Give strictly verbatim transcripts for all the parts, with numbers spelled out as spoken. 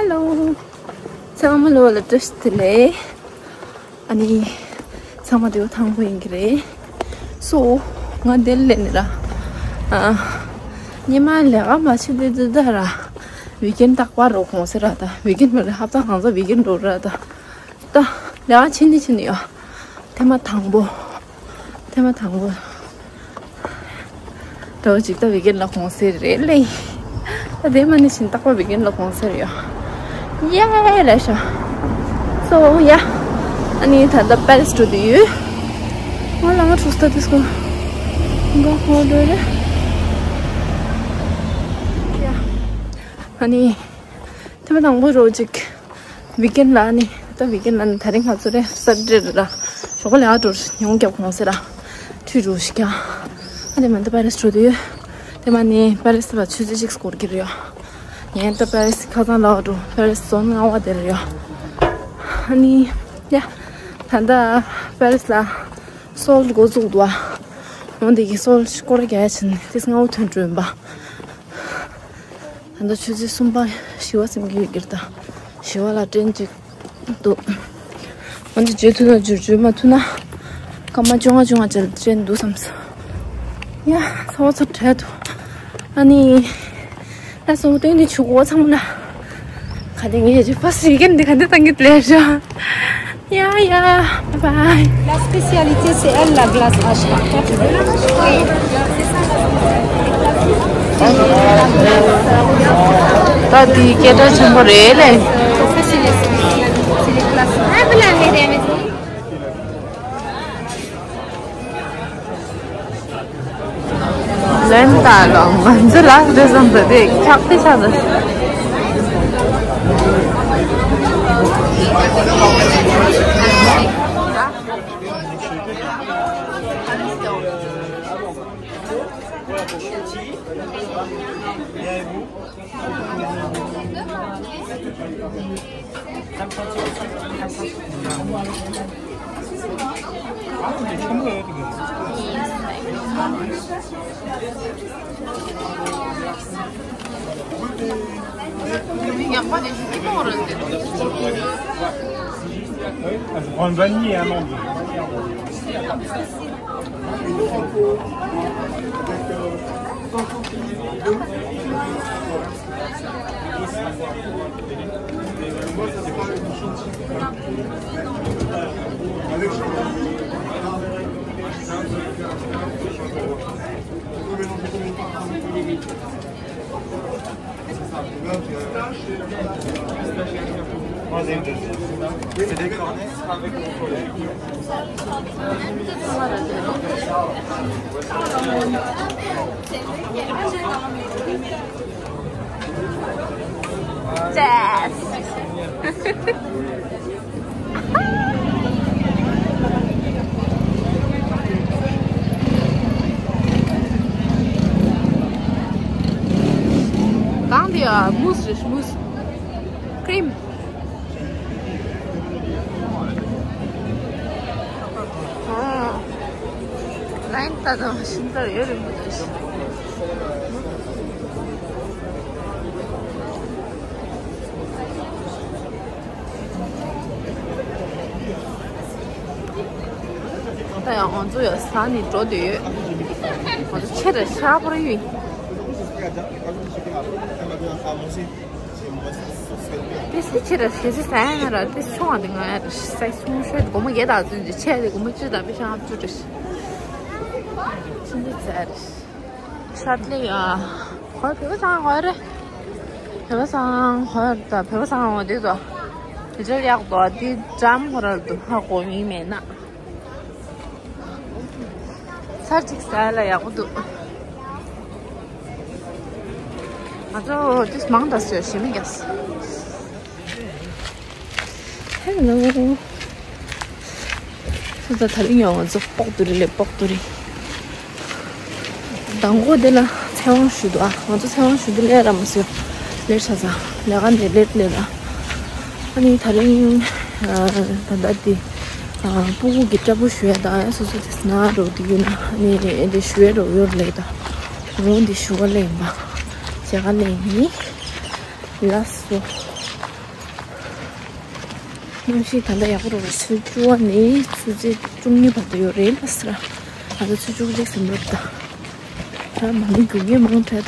Hello. ཚང་མ་ལོ་ལ་བཀྲ་ཤིས་བདེ་ལེགས། ཨ་ནི། ཚང་མ་བདེ་པོ་ཐང་པོ་ཡིན་གྱི་རེད། སོ། ང་འདིར་སླེབས་ནས་ར། ཨ། ཉི་མ་ལས་ཀ་མ་བྱེད་དུས་དུས་ད་ར། ཝིག་ཨེན་རྟག་པར་འགྲོ་དགོས་ཟེར་ར་ད། ཝིག་ཨེན་མ་རེད། ཧབ་ཏ་གང་ཚ་ཝིག་ཨེན་འགྲོ་ར་ད། ད། ལས་ཀ་ཕྱིན་ནི་ཕྱིན་ནི་ཡོད། ཐེངས་མ་དང་པོ། ཐེངས་མ་དང་པོ། འགྲོ་ཅིག་ད་ཝིག་ཨེན་ལ་དགོངས་སེལ་རེད་ལེ། ད་དེ་མ་ནི་ཕྱིན་རྟག་པ་ཝིག་ཨེན་ལ་དགོངས་སེལ་ཡོད། ཡ་ལ་ཤ། སོ་ཡ། ཨ་ནི་ད་ལྟ་པེ་རི་སི་འགྲོ་དུས་ཡོད། ང་ལ་ང་ཁྲུས་ད་དུས་སྐོར། ང་ཧོ་འགྲོ་རེད། ཡ། ཨ་ནི། ཐེངས་མ་དང་པོ་རོ་ཅིག་ཝིག་ཨེན་ལ་ནི། ད་ཝིག་ཨེན་ལ་ནི་དེ་རིང་ང་ཚོ་རེད། སེ་ཊར་ཌེ་རེད་ར། ཞོགས་པ་ལས་ཀ་འགྲོ་ཉུང་རྒྱབ་གོང་ཟེར་ར། ཁྲུས་འགྲོ་ཞིག་ཀྱང་། ཨ་ནི་མ་ད་པེ་རི་སི་འགྲོ་དུས་ཡོད། དེ་མ་ནི་པེ་རི་སི་ལ་ཆུ་ཚོད་གཅིག་སྐོར་གྱི་རེད་ཡོད། ངས་ད་པེ་རི་སི་ཁ་སང་ལ་འགྲོ། པེ་རི་སི་ཟོན་ལྔ་པ་དེ་རེད་ཡོད། ཨ་ནི། ཡ། ད་ད་པེ་རི་སི་ལ་སོལ་འགོ་བཙུགས་འདུག་ཨ། འོན་ཏེ་གི་སོལ་སྐོར་རྒྱག་ཕྱིན་ནས་ཏིས་ལྔ་པོ་ཐོན་འགྲོ་ཡིན་པ། ད་ལྟ་ཆུ་ཚོད་གསུམ་པ་བཞི་པ་ཟིན་གྱི་ཡོད་ཀྱི་རེད་ད། བཞི་པ་ལ་ཊེན་གཅིག་འདུག་འོན་ཏེ་བརྗོད་ཐུབ་ན་བརྗོད། བརྗོད་མ་ཐུབ་ན་སྐར་མ་བཅོ་ལྔ་བཅོ་ལྔ་ཅིག་ལ་ཊེན་འདུག་བསམ་སོང་། ཡ། ཚ་བ་ཚ་བྲལ་འདུག་ཨ་ནི། ད་སོང་སྟོན་ནི་ཆུ་གོ་ཚང་མ་ལ། ག་དེ་ངས་ཅི་ཕ་སི་ཀན་འདི་ག་འདི་བཏང་གི་ལས་ར། ཡ་ཡ། Bye bye. La spécialité, c'est elle, la glace H K. ད་འདི་སྐད་གྲགས་ཆེན་པོ་རེད་ལེ། Ça, c'est les, c'est les glaces. ལན་ད་ལོ་ང་ཚོ་ལ་འདྲ་བསམ་ད་དེ་ཁྱག་དེ་ཆགས་ད། En vanille et un mangue. C'est des cornets avec le chocolat. Yes. གང་དེ་ཡ་མུ་སི་རེད། མུ་སི། ཀྲིམ། ཨ། ལན་ད་དང་ཤིན་ཏུ་ཡོད་རིང་པོ་འདུག་ད་ཡང་ང་ཚོ་ཡང་ཟ་ནས་འགྲོ་འདོད་ཡོད། ང་ཚོ་ཆེ་ར་ཤ་པོ་ར་ཡོད། དེ་སི་ཆེ་ར་ཤེ་སི་ཟ་ཡ་ན་ར་དེ་ཆུང་བ་དེ་ང་ཡ་ར་ཤ་སུང་ཤོད་དེ་སྒོར་མོ་བརྒྱད་དང་ཚུན་ཆད་དེ་སྒོར་མོ་བཅུ་དང་པེ་ཤ་ང་བཅུ་རེ་ཤི་ཆུ་འདི་ཟ་རེ་ཤ་ལེ་ཡ། ཧོར་བོད་པ་སང་ཧོར་རེད། བོད་པ་སང་ཧོར་ད་བོད་པ་སང་ཧོར་དེ་ཚོ་དེ་ཚོ་ཡག་པོ་དེ་འགྲམ་ཧོར་ར་དུ་ཧ་གོ་མི་མེད་ན། ཚར་གཅིག་ཟ་ཡ་ལ་ཡག་པོ་འདུག་ང་ཚོ་ཏིས་མང་དྲགས་ཞེ་མི་རྒྱག Hello. ད་ད་རིང་ཡང་ང་ཚོ་པོག་ཏུ་རི་ལས་པོག་ཏུ་རི། དང་པོ་དེ་ལ་ཚེ་དབང་ཞུ་འདུག་ཨ། ང་ཚོ་ཚེ་དབང་ཞུ་འདི་ལས་ར་མ་སོ། ལས་ཆ་ཚ་ལས་ཀ་འདི་ལས་ལས་ར། ཨ་ནི་ད་རིང་ཨ་ད་ལྟ་དེ་ཨ་སྤུ་གུ་གི་སྐྲ་སྦུ་ཞུ་ཡ་དང་ཨ་སོ་སོ་དེ་སྣ་རོ་དེ་ཡོད་ན་ཨ་ནི་དེ་ཞུ་ཡ་རོ་ཡོད་ལས་ད། རོ་འདི་ཞུ་བ་ལས་ཡིན་པ། བྱ་ག་ལས་ཡིན། ལ་སོ། གནམ་གཤིས་ད་ལྟ་ཡག་པོ་རེད། ཆུ་བཅུ་པ་ནས་ཆུ་ཚོད་བཅུ་གཉིས་བར་དུ་ཡོད་རེད་ལབ་སོང་ར། ད་ལྟ་ཆུ་བཅུ་གཅིག་ཟིན་པ་རེད་ད། ད་མ་ཎི་སྒྲུབ་མཁན་མང་དྲགས་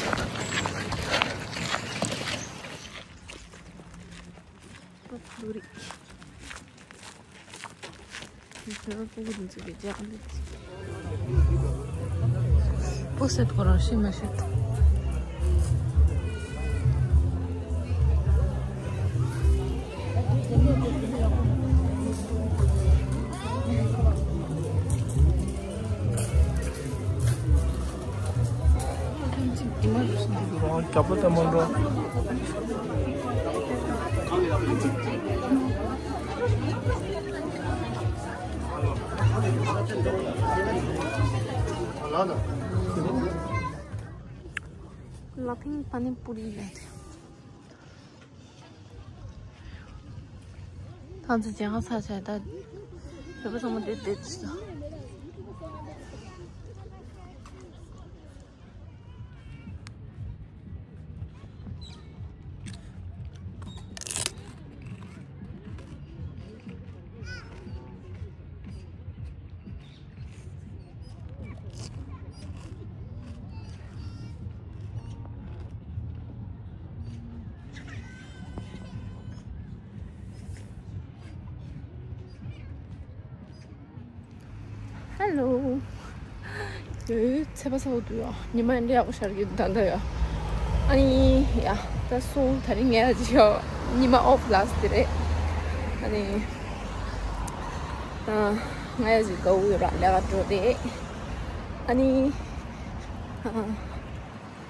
འདུག Laughing Panipuri ལབ་དེ། ཐང་ཚོ་ཇེ་ཁ་ཚ་ཆེ་ད། བོད་པ་ཚང་མ་བསྡད་བསྡད་ཅི་སོ། Hello. ཡོད་ཚེས་པ་ཚ་བོ་འདུག་ཡ། ཉི་མ་འདི་ཡག་པོ་ཤར་གྱི་འདུག་ད་ལྟ་ཡ། ཨ་ནི་ཡ་ད་སོང་། ད་རིང་ངས་ཡ་ཅི་ཡ་ཉི་མ་ཨོཕ་ལ་སི་དེ་རེད། ཨ་ནི་ད་ང་ཡ་ཅི་དགའ་བོ་ཡོད་ར། ལས་ཀ་འགྲོ་རེད། ཨ་ནི་ཨ།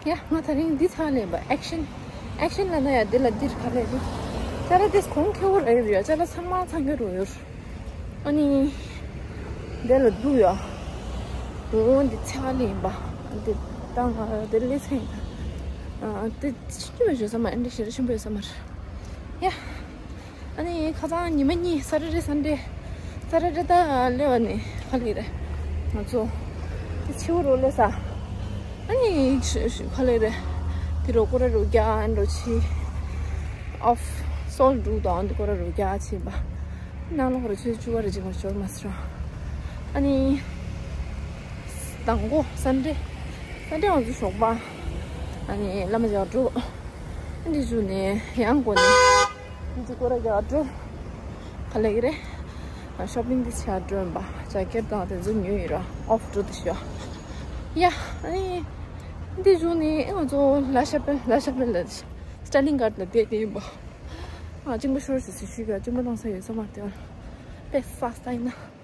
ཡ། ང་ད་རིང་འདི་ཚང་ལེན་པ་ཨེག་ཤན། ཨེག་ཤན་ལ་ན་ཡ་འདི་ལ་འདིར་ག་ལས་རེད། ཅ་ལག་འདི་གོང་ཁེ་བོ་རེད་ཡ། ཅ་ལག་ཚང་མ་ཚང་གི་རོ་ཡོད། ཨ་ནི་འདི་ལ་འདུག་ཡ། འོ་འདི་ཚང་ལེན་པ། འདི་ད་ང་འདི་ལས་ཚན་ད་འདི་ཆི་མ་ཞོ་ས་མ་འདི་ཤེར་ཆེན་པོ་ཡོད་ས་མ་རེད་ཡ། ཨ་ནི་ཁ་སང་ཉི་མ་གཉིས་སེ་ཊར་ཌེ་སན་ཌེ། སེ་ཊར་ཌེ་ད་སླེབས་པ་ནས་ག་ལེ་རེད། ང་ཚོ་དེ་ཕྱི་པོ་རུ་སླེབས་ས། ཨ་ནི་ཆ་ཆ་ག་ལེ་རེད། དེ་རུ་སྐོར་ར་རུ་རྒྱག་ཨ་འགྲོ་ཆི། ཨོཕ་སོལ་འགྲུག་དང་དེ་སྐོར་ར་རུ་རྒྱག་ཆི་པ། ནང་ལོགས་རུ་ཆུ་ཆུ་བ་རུ་ཅིག་མ་ཤོར་མ་སོང་། ཨ་ནི་དང་པོ་སན་ཌེ། སན་ཌེ་ང་ཚོ་ཞོགས་པ། ཨ་ནི་བླ་མ་མཇལ་འགྲོ། ཨ་འདི་བྱུང་ནས་ཡང་སྒོ་ནས། འདི་སྐོར་ར་རྒྱག་འགྲོ། ག་ལེ་གི་རེད། ཤོ་པིང་འདི་བྱ་འགྲོ་ཡིན་པ། ཇ་ཀེར་དང་དེ་ཚོ་ཉོས་ཡིན་ར། ཨོཕ་འགྲོ་དེ་ཤོ། ཡ། ཨ་ནི་འདི་བྱུང་ནས་ང་ཚོ་ལ་ཤ་པེལ། ལ་ཤ་པེལ་ལ་སི་ཊ་ལིང་གྷར་ལ་བསྡད་དེ་ཡིན་པ། ཨ་གཅིན་པ་ཤོར་ཟེར་ཟེར་ཞུས་ཀྱང་གཅིན་པ་བཏང་ས་ཡོད་ས་མ་རེད་དེ། དཔེ་ས་ས་ཡིན་ན།